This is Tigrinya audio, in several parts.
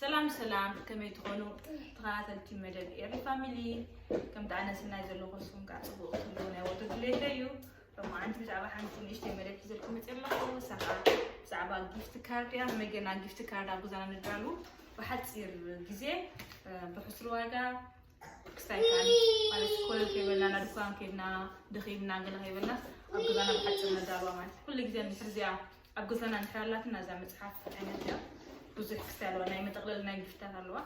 ሰላም ሰላም፣ ከመይ ትኾኑ ተኸታተልቲ መደብ ኤሪ ፋሚሊ? ከምቲ ኣነ ስናይ ዘለኹ ንስኹም ከዓ ጽቡቕ ክትህልዉ ናይ ወትሩ ድሌተይ እዩ። ሎማዓንቲ ብዛዕባ ሓንቲ ንእሽተይ መደብ ሒዘልኩም መፅእ ኣለኹ። እሳ ከዓ ብዛዕባ ጊፍት ካርድ እያ። መገና ጊፍት ካርድ ኣብ ገዛና ንዳሉ ብሓፂር ግዜ ብሕሱር ዋጋ ክስታይ ካል ማለት ኮለል ከይበልና ናብ ድኳን ከይድና ደኺምና ገለ ከይበልና ኣብ ገዛና ብሓፂር ነዳልዋ ማለት ኩሉ ግዜ ንሕርዚያ ኣብ ገዛና እንድሕር ኣላትና እዛ መፅሓፍ ዓይነት እያ። ብዙሕ ክስታይ ኣለዋ። ናይ መጠቕለሊ ናይ ግፍታት ኣለዋ።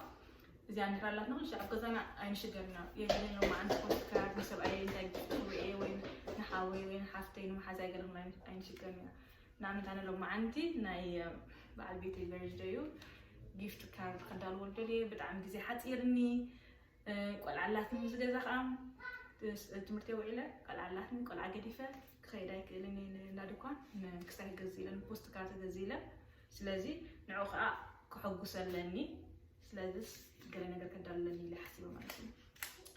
እዚኣ እንድሕር ኣላትና ኩሉ ኣብ ገዛና ኣይንሽገርና። የብልን ሎማዓንቲ ፖስት ካርድ ንሰብኣይ እንታይ ግፍት ወይ ወይ ንሓወይ ወይ ንሓፍተይ ንመሓዛይ ገለ ኣይንሽገርና። ንኣብነት ኣነ ሎማዓንቲ ናይ በዓል ቤተይ በርዝደይ እዩ። ጊፍት ካርድ ከዳልወሉ ደልየ። ብጣዕሚ ግዜ ሓፂርኒ። ቆልዓ ኣላትኒ ምስ ገዛ ከዓ ትምህርቲ ውዒለ ቆልዓ ኣላትኒ ቆልዓ ገዲፈ ክኸይድ ኣይክእልን እየ ንናድኳን ክሳይ ክገዝ ኢለ ንፖስት ካርድ ክገዝ ኢለ። ስለዚ ንዑ ከዓ ክሐጉሰ ኣለኒ። ስለዚስ ገለ ነገር ከዳልለኒ ኢለ ሓሲበ ማለት እዩ።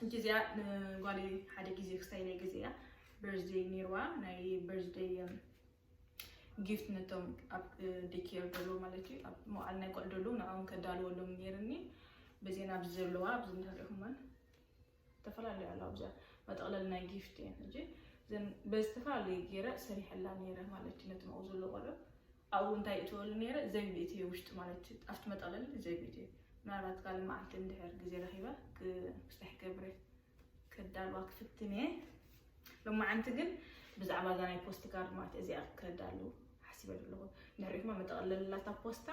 እንጂ እዚኣ ንጓለይ ሓደ ግዜ ክስታይ ናይ ግዜ እያ። በርዝደይ ነይርዋ ናይ በርዝደይ ጊፍት ነቶም ኣብ ዴኬር ዘለዉ ማለት እዩ ኣብ መውዓል ናይ ቆልዑ ዘለዉ ንዕኦም ከዳልወሎም ነይርኒ። በዜና ኣብዚ ዘለዋ ኣብዚ እንተሪእኹመን ዝተፈላለዩ ኣለዋ ኣብዚኣ መጠቕለል ናይ ጊፍት እየን ሕጂ እዘን በዚ ዝተፈላለዩ ገይረ ሰሪሐላ ነይረ ማለት እዩ ነቶም ኣብኡ ዘለዉ ቆልዑ ኣብኡ እንታይ እትበሉ ነይረ ዘይብ እትየ ውሽጢ ማለት እዩ ኣብቲ መጠቕለል ዘይብ እትየ ምናልባት ካልእ መዓልቲ እንድሕር ግዜ ረኺበ ክስራሕ ገብረ ከዳልዋ ክፍትን እየ። ሎማዓንቲ ግን ብዛዕባ እዛ ናይ ፖስት ካርድ ማለት እዚኣ ከዳሉ ሓሲበ ዘለኹ። ንሪኢኹማ መጠቕለል ላታ ፖስታ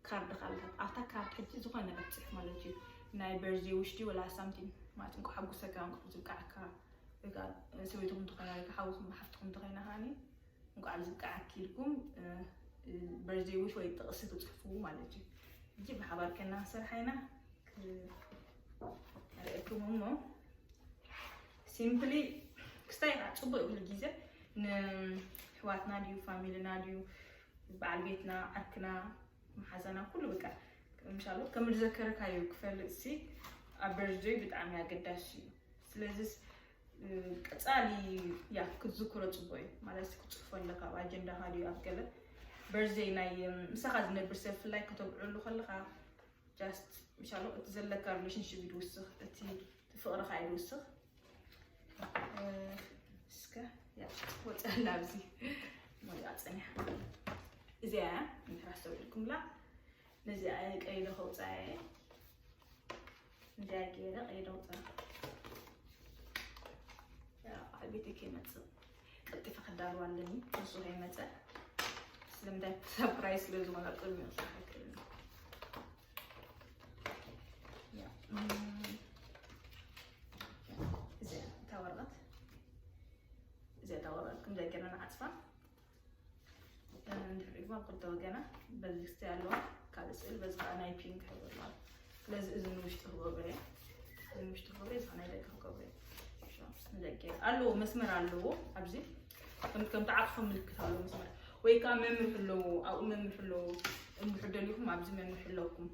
ካርድ ካልታት ኣብታ ካርድ ሕጂ ዝኾነ ነገር ትፅሕፍ ማለት እዩ። ናይ በርዝዴ ውሽዲ ወላ ሳምቲን ማለት እንኳ ሓጉሰካ እንኳ ዝብቃዓካ ወይ ከዓ ሰበይትኹም እንተኾይና ወይ ከዓ ሓውኹም ሓፍትኹም እንተኾይና ከዓኒ እንኳዕ ኣብዚ ብቃዓኪ ኢልኩም በርዝዴ ውሽ ወይ ጥቕሲ ትፅሕፉ ማለት እዩ። ሕጂ ብሓባር ከና ክንሰርሓ ኢና። ንርእየኩም እሞ ሲምፕሊ ክስታይ ከዓ ፅቡቅ ይብሉ ግዜ ንሕዋትና ድዩ ፋሚልና ድዩ በዓል ቤትና ዓርክና መሓዛና ኩሉ በቃ ምሻሉ ከም ዝዘከረካዩ ክፈልጥ ሲ ኣብ በርዝደይ ብጣዕሚ ኣገዳሲ እዩ። ስለዚስ ቀፃሊ ያ ክትዝክሮ ፅቡቅ እዩ ማለት ክትፅሕፎ ኣለካ ኣብ ኣጀንዳካ ድዩ ኣብ ገለ በርዝደይ ናይ ምሳኻ ዝነብር ሰብ ፍላይ ከተብዕሉ ከለካ ጃስት ምሻሎ እቲ ዘለካ ሪሌሽንሽፕ እዩ ዝውስኽ እቲ ፍቕርኻ እዩ ዝውስኽ እስከ ወፀላ ኣብዚ ሞያ ፀኒሓ እዚኣ እንድሕር ኣስተውዒልኩምላ ነዚኣ ቀይዶ ከውፃ እየ እዚኣ ገይረ ቀይዶ ውፃ ዓል ቤተይ ከይመፅእ ቀልጢፈ ክዳልዋ ኣለኒ ንሱ ከይመፀ ስለምንታይ ሰፕራይዝ ስለ ዝኾነ ቅድሚ ክሰርሓ ክእል እዚኣ እታ ወረቐት እዚኣ እታ ወረቐት ከምዚኣ ገይርና ንዓፅፋ እንድሕር ድማ ክልተ ወገና በዚ ክስታይ ኣለዋ ካልእ ስእል በዚ ከዓ ናይ ፒንክ ሕብሪ ኣለዋ ስለዚ እዚ ንውሽጢ ክገብሮ እየ እዚ ንውሽጢ ክገብሮ እዚ ናይ ደቂ ክገብሮ እየ ኣለዎ መስመር ኣለዎ ኣብዚ ከም ተዓፅፎ ምልክት ኣለዎ መስመር ወይ ከዓ መምርሒ ኣለዎ ኣብኡ መምርሒ ኣለዎ እንድሕር ደሊኹም ኣብዚ መምርሒ ኣለኩም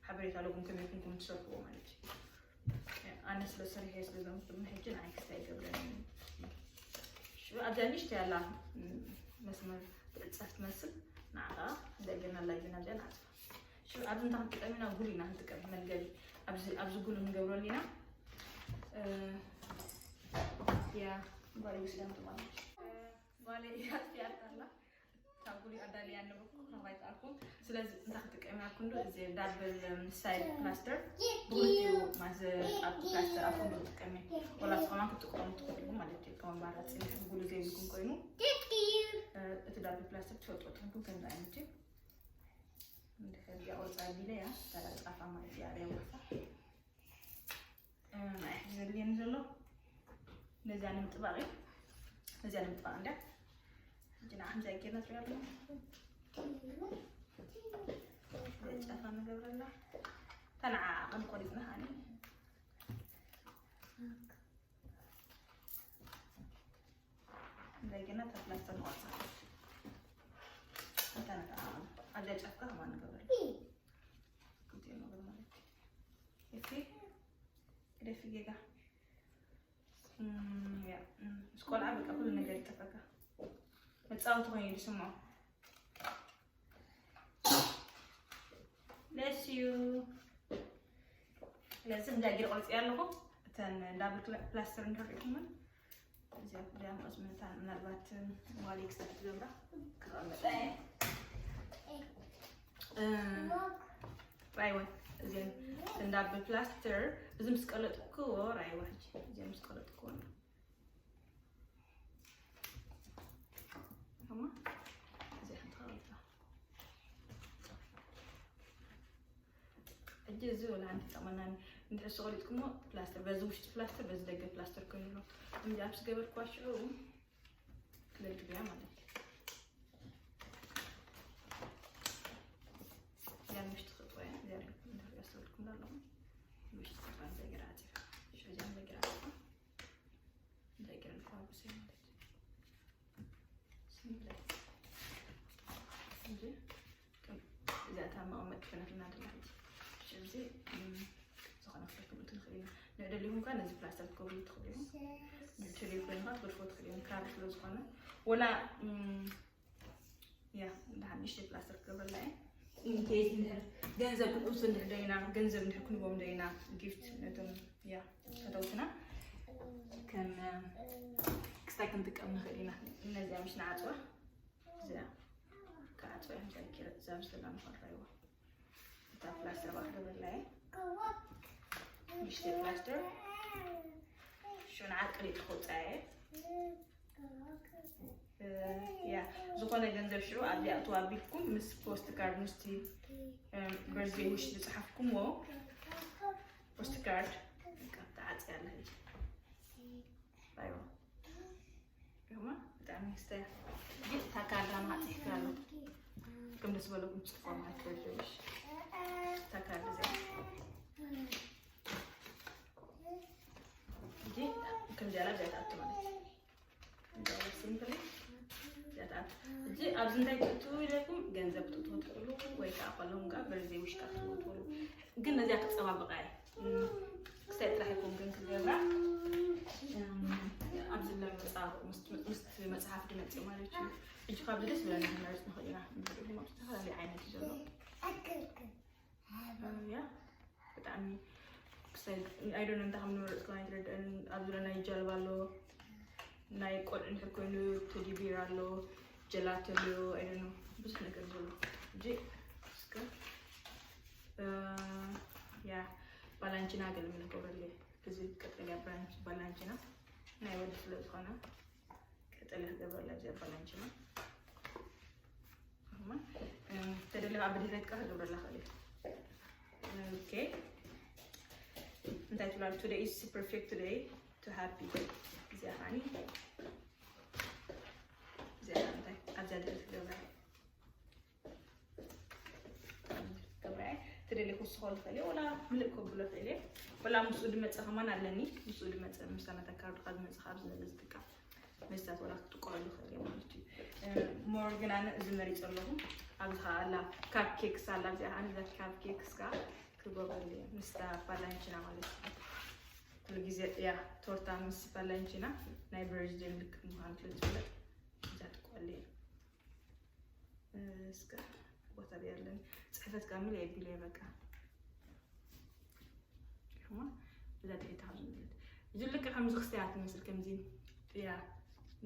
ሓበሬታ ኣለኩም ከመይ ኩንኩም ትሰርሕዎ ማለት እዩ ኣነ ስለ ስርሐ ስለ ዘምስሉ ሕጂ ንዓይ ክስታይ ይገብረኒ ኣብዛ ንእሽተይ ኣላ መስመር ትዕፀፍ ትመስል ንዓ ከዓ ደገና ኣላ ጊና ኣብዚኣ ንዓፅፋ ሽዑ ኣብዚ እንታይ ክንጥቀም ኢና ጉሉ ኢና ክንጥቀም መልገቢ ኣብዚ ጉሉ ክንገብረሉ ኢና ያ ጓል ይወስደም ትማለች ጓል ያጥፊያት ኣላ ታጉሊ ኣዳልያ ኣለኹ ክረኽባ ይከኣልኩ ስለዚ እንታይ ክጥቀም ኢና ክንዶ እዚ ዳብል ሳይድ ፕላስተር ብክልቲኡ ማዘ ኣብ ፕላስተር ኣብ ክንዶ ክጥቀም ወላ ከማን ክትጥቀሙ ትኽእሉ ማለት እዩ ከም ኣማራፂ ጉሉ ዘይብልኩም ኮይኑ እቲ ዳብል ፕላስተር ትፈልጦ ትኽንኩም ከምዚ ዓይነት እዩ እንድሕር እዚኣ ቆፃ ቢለ እያ ተላጣፋ ማለት እያ ሪያ ወፋ ናይ ሕጂ ዘድልየኒ ዘሎ ነዚኣ ንምጥባቕ እዩ ነዚኣ ንምጥባቕ እንዳ ሕጂ ንዓ ከምዚኣ ጌርና ትሪኦ ኣለኹ ጨፋ ንገብረላ እታ ንዓ ዓቐን ቆሪፅና ከዓኒ እንታይ ጌርና እታ ፕላስተር ንቆርፃ እታ ንዓ ዓቐን ኣብዚኣ ጫፍካ ከማ ንገብረላ ክልቲኡ ነገር ማለት እዩ እቲ ግደፊ ጌጋ ምስ ቆልዓ በቃ ኩሉ ነገር ይጠፈካ መፃወቲ ኮይኑ እዩ ዝስምዖ Bless you. ስለዚ እንዳ ጊር ቆርጺ ኣለኹ። እተን ዳብል ፕላስተር እንድሪኹምን እዚኣ ዲያ መቐስ ምንታ ምናልባት ዋሊክ ስለ ትገብራ ክቐመጠ እየ። ራይወ እዚን እንዳ ብፕላስተር እዚ ምስ ቀለጥክዎ ራይወ ሕጂ እዚ ምስ ቀለጥክዎ ከማ እዚ ሓንቲ ቀለጥታ ሕጂ እዚ ወላ ሓንቲ ጠመናኒ እንድሕር ስቆሊጥኩሞ ፕላስተር በዚ ውሽጢ ፕላስተር በዚ ደገ ፕላስተር ኮይኑ ኣሎ። እንዲ ኣብ ዝገበርኳ ሽዑ ክለግብያ ማለት እዩ። እዚኣ ምሽቲ ክጥወያ እዚኣ ልኩም እንድሕር ያስተውልኩም ኣለኹም። ምሽቲ ክጥወያ ዘገራ ኣፂፋ ሽዑ እዚኣ ዘገራ ኣፂፋ እንታይ ገይረ ልፋጉሰ ማለት እዩ። ስምለት እንጂ እዚኣ እታ መቐመጢ ኮይናትና ደላ ሕጂ። ሕጂ እዚ ዝኾነ ክፍለኩም እትንኽእል ኢና። ንዕደሊኹም ከ ነዚ ፕላስተር ክትገብሩ ትኽእሉ ኢኹም። ንዕደሊ ኮይንካ ትገድፎ ትኽእል ኢኹም። ካብ ስለ ዝኾነ ወላ ያ እንዳ ሓሚሽተ ፕላስተር ክገብረላ እየ። እንዴት እንድሕር ገንዘብ ክንእውስ እንድሕር ደይና ገንዘብ እንድሕር ክንቦም ደይና ጊፍት ነቶም ያ ከተውስና ከም ክስታይ ክንጥቀም ንኽእል ኢና። እነዚኣ ምሽ ንዓፅዋ እዚኣ ክዓፅዋ እዮም ዘኪረ እዛ ብስላ ንፈራይዋ እታ ፕላስተር ባክ ገበላየ ምሽተ ፕላስተር ሽን ዓቅሊጥ ክወፃየ ያ ዝኾነ ገንዘብ ሽዑ ኣብዚኣ ኣትዋ ኣቢልኩም ምስ ፖስት ካርድ ምስቲ በርዝዴ ውሽ ዝፅሓፍኩምዎ ፖስት ካርድ ተዓፅያ ኣለ ሕጂ ባይዋ ይሁማ ብጣዕሚ ስተያ ግን እታ ካርድ ኣማፂሕካ ኣሎ ከም ደስ በለኩም ፅፎ ማለት ትወደሽ እታ ካርድ እዚኣ ሕጂ ከምዚኣላ እዚኣ ትኣቱ ማለት እዩ እዚ ኣብዚ እንታይ ክትእትዉ ኢለኩም ገንዘብ ክትእትዉ ትኽእሉ ወይ ከዓ ከለኹም ከዓ በርዘይ ውሽካ ክትእትዉ ትኽእሉ ግን ነዚኣ ክፀባበቃ እየ ክስታይ ጥራሕ ይኮን ግን ክገብራ ኣብዚ ላ መፅሓፍ ምስ መፅሓፍ ድመፅእ ማለት እዩ ሕጂ ካብዚ ደስ ብለና ክንመርፅ ንኽእል ኢና ዝተፈላለዩ ዓይነት እዩ ዘሎ ያ ብጣዕሚ ክሳይ ኣይዶነ እንታይ ከም ንመረፅካ ኣይትረድአን ኣብ ዙሪያ ናይ ጃልባ ኣሎ ናይ ቆልዑ እንድሕር ኮይኑ ቴዲ ቤር ኣሎ ጀላቶ ኣሎ ኣይዶነ ብዙሕ ነገር ዘሎ እጂ እስከ ያ ባላንቺና ገለ ምልኮ በለ እዚ ቀጠልያ ብራንች ባላንቺና ናይ ወዲ ስለ ዝኾነ ቀጠልያ ክገብረላ እዚኣ ባላንቺና ተደለ ኣብ ድሕሪት ቃ ክገብረላ ክእል ኦኬ እንታይ ትብላሉ today is perfect today to happy እዚኣ ኻኒ እዚኣ እንታይ ኣብዛ ድሕሪት ክገብራ ትደሊ ክውስኾ ንኽእል እየ ወላ ምልእ ከብሎ ክእል እየ ወላ ምስኡ ድመፀ ከማን ኣለኒ ምስኡ ድመፀ ምሳና ተካርዱ ካብ ዝመፀ ካብ ዝነለ ዝጥቀም መስተታት ወላ ክጥቀዐሉ ይኽእል እየ ማለት እዩ ሞር ግን ኣነ እዚ መሪፀ ኣለኹ ኣብዚ ከዓ ኣላ ካብ ኬክስ ኣላ እዚኣ ኣነ ካብ ኬክስ ከዓ ክገብረሉ እየ ምስታ ፓላንቺና ማለት እዩ ኩሉ ግዜ እያ ቶርታ ምስ ፓላንቺና ናይ በርዝዴ ምልክት ምዃኑ ስለ ዝፍለጥ እዛ ትቆል እየ እስከ ቦታ ብያለን ፅሕፈት ጋምል የቢለ በቃ እዛ ድሕሪታ ዝምልት እዚ ልክዕ ከምዚ ክስተያ ትመስል ከምዚ እያ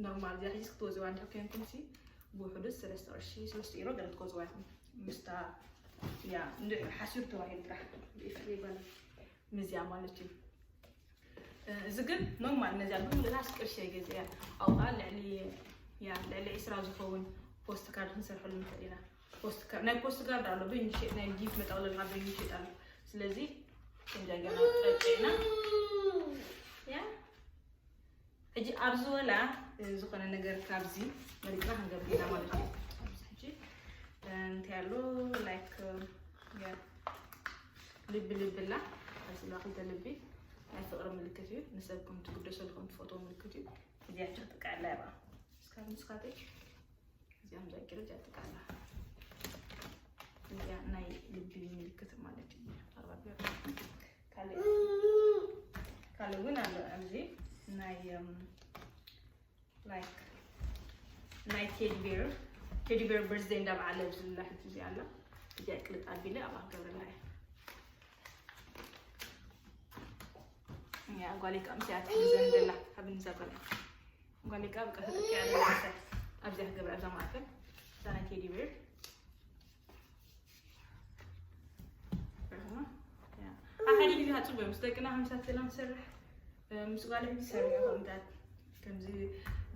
ኖርማል እዚኣ ሕጂ ክትወፅዋ እንድሕር ኮይንኩም ሲ ብውሕዱ ሰለስተ ቅርሺ ሰለስተ ኢሮ ገለ ክትወፅዋ ኢኹም ምስታ እያ እንድሕር ሓሲሩ ተባሂሉ ጥራሕ ብኢፍሪ ይበል ምዝያ ማለት እዩ እዚ ግን ኖርማል ነዚኣ ብምልእታስ ቅርሺ ኣይገዝእያ ኣብኣ ልዕሊ ያ ልዕሊ ዒስራ ዝኸውን ፖስት ካርድ ክንሰርሐሉ ንኽእል ኢና ናይ ፖስት ካርድ ኣሎ በይኑ ይሸጥ ናይ ጊፍ መጠቕለል ካብ በይኑ ይሸጥ ኣሎ ስለዚ ከምዚኣ ገና ጠቂዕና ያ ሕጂ ኣብዚ ወላ ዝኾነ ነገር ካብዚ መሪፅና ክንገብር ኢና ማለት እዩ ኣብዚ ሕጂ እንታይ ኣሎ ላይክ ልቢ ልብላ ኣብዚ ላ ክልተ ልቢ ናይ ፍቅሪ ምልክት እዩ ንሰብ ከም ትግደሰሉ ከም ትፈትዎ ምልክት እዩ እዚኣ ጨቅጥቃ ኣላ ይባ እስካብ ንስኻተይ እዚኦም ዘቂሩ ጨቅጥቃ ኣላ እዚኣ ናይ ልቢ ምልክት ማለት እዩ ካልእ ካልእ እውን ኣሎ ኣብዚ ናይ ላይክ ናይ ቴዲ ቤር ቴዲ ቤር በርዝደይ እንዳበዓለ ዝብላ ሕጂ እዚኣ ኣላ እዚኣ ቅልጥ ኣቢለ ኣብኣ ክገብረላ እየ። እያ ጓለይ ከዓ ምስኣ ትሕግዘኒ ዘላ፣ ካብኒ እዛ ጓለይ። ጓለይ ከዓ በቃ ተጠቂዓ ዘላ ምስኣ ኣብዚኣ ክገብራ ኣብዛ ማእከል እዛ ናይ ቴዲ ቤር። ርሕማ። እያ። ኣብ ሓደ ግዜ ሃጽብ እዮም ምስ ደቅና ከምሳት ሰላም ሰርሕ ምስ ጓል ሕጂ ሰርሕ ከምታት ከምዚ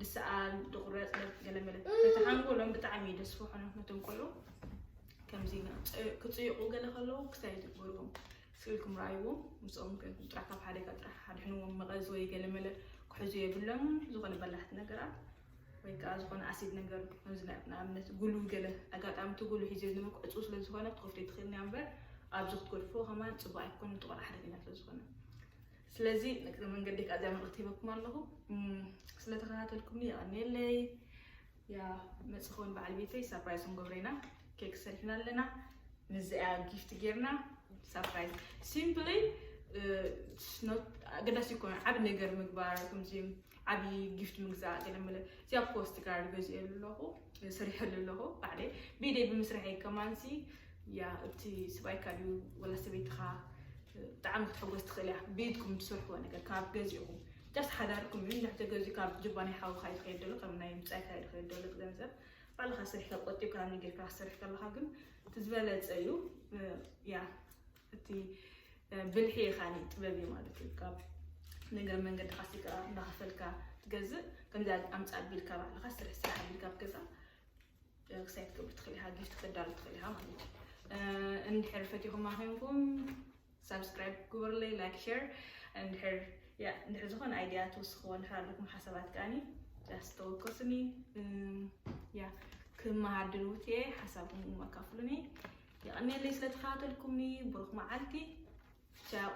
ድስኣል ድቁረጽ ገለመለ ነቲ ሓንጎሎም ብጣዕሚ እዩ ደስፍሑ ነቶም ቆልዑ። ከምዚ ክጽይቑ ገለ ከለዉ ክሳይ ዝግበርዎም ስእልኩም ረኣይዎም። ምስኦም ኮንኩም ጥራሕ ካብ ሓደጋ ጥራሕ ኣድሕንዎም። መቐዝ ወይ ገለመለ ክሕዙ የብሎም። ዝኾነ በላሕቲ ነገራት ወይ ከዓ ዝኾነ ኣሲድ ነገር ከምዚ ንኣብነት ጉሉ ገለ ኣጋጣሚ እቲ ጉሉ ሒዘ ዝነበርኩ ዕፁ ስለ ዝኾነ ክትከፍቶ ትኽእል እያ እምበር ኣብዚ ክትገድፎ ከማን ፅቡቅ ኣይኮነ። እቲ ቆልዓ ሓደገኛ ስለ ዝኾነ ስለዚ ንቅድሚ መንገዲ ከዓ እዚኣ መልእክቲ ሂበኩም ኣለኹ። ስለተከታተልኩምኒ የቐንየለይ። ያ መፅእ ክውን በዓል ቤተይ ሳፕራይዝ ክንገብሮ ኢና። ኬክ ሰሪሕና ኣለና። ምስዚኣ ጊፍት ጌርና ሳፕራይዝ ሲምፕሊ ኣገዳሲ ይኮነ ዓብ ነገር ምግባር ከምዚ ዓብ ጊፍት ምግዛእ ገለመለ እዚኣ ፖስት ጋርድ ገዚኤሉ ኣለኹ። ሰሪሐሉ ኣለኹ ባዕለይ ብኢደይ ብምስርሐይ ከማንሲ ያ እቲ ስባይካ ድዩ ወላ ሰበይትኻ ብጣዕሚ ክትሕጎስ ትኽእል እያ። ቤትኩም ትሰርሕዎ ነገር ካብ ገዚእኹም ጃስ ሓዳርኩም እዩ እንድሕር ተገዚኡ ካብ ጅባ ናይ ሓውኻ እዩ ዝኸይድ ዘሎ ከም ናይ ምጻይካ እዩ ዝኸይድ ዘሎ ገንዘብ ባዕልኻ ሰሪሕካ ቆጢብካ ምን ጌርካ ክትሰርሕ ከለኻ ግን እቲ ዝበለፀ እዩ። ያ እቲ ብልሒ ኢኻ ጥበብ እዩ ማለት እዩ። ካብ ነገር መንገዲ ካሲካ እንዳኸፈልካ ትገዝእ ከምዚ ኣምፃ ቢልካ ባዕልካ ስርሕ ስራሕ ቢልካ ኣብ ገዛ ክሳይ ትገብር ትኽእል ኢኻ ጊፍት ክዳሉ ትኽእል ኢኻ ማለት እዩ። እንድሕር ፈቲኹማ ኮይንኩም ሳብስክራይብ ግበሩለይ ላይክ ሸር እንድሕር ያ እንድሕር ዝኾነ ኣይድያ ትውስኽዎ እንድሕር ኣለኩም ሓሳባት ከኣኒ ጃስት ተወከሱኒ። ያ ክመሃር ድልውት እየ ሓሳብኩም ኣካፍሉኒ። የቐንየለይ ስለተኸታተልኩምኒ። ብሩኽ መዓልቲ። ቻው።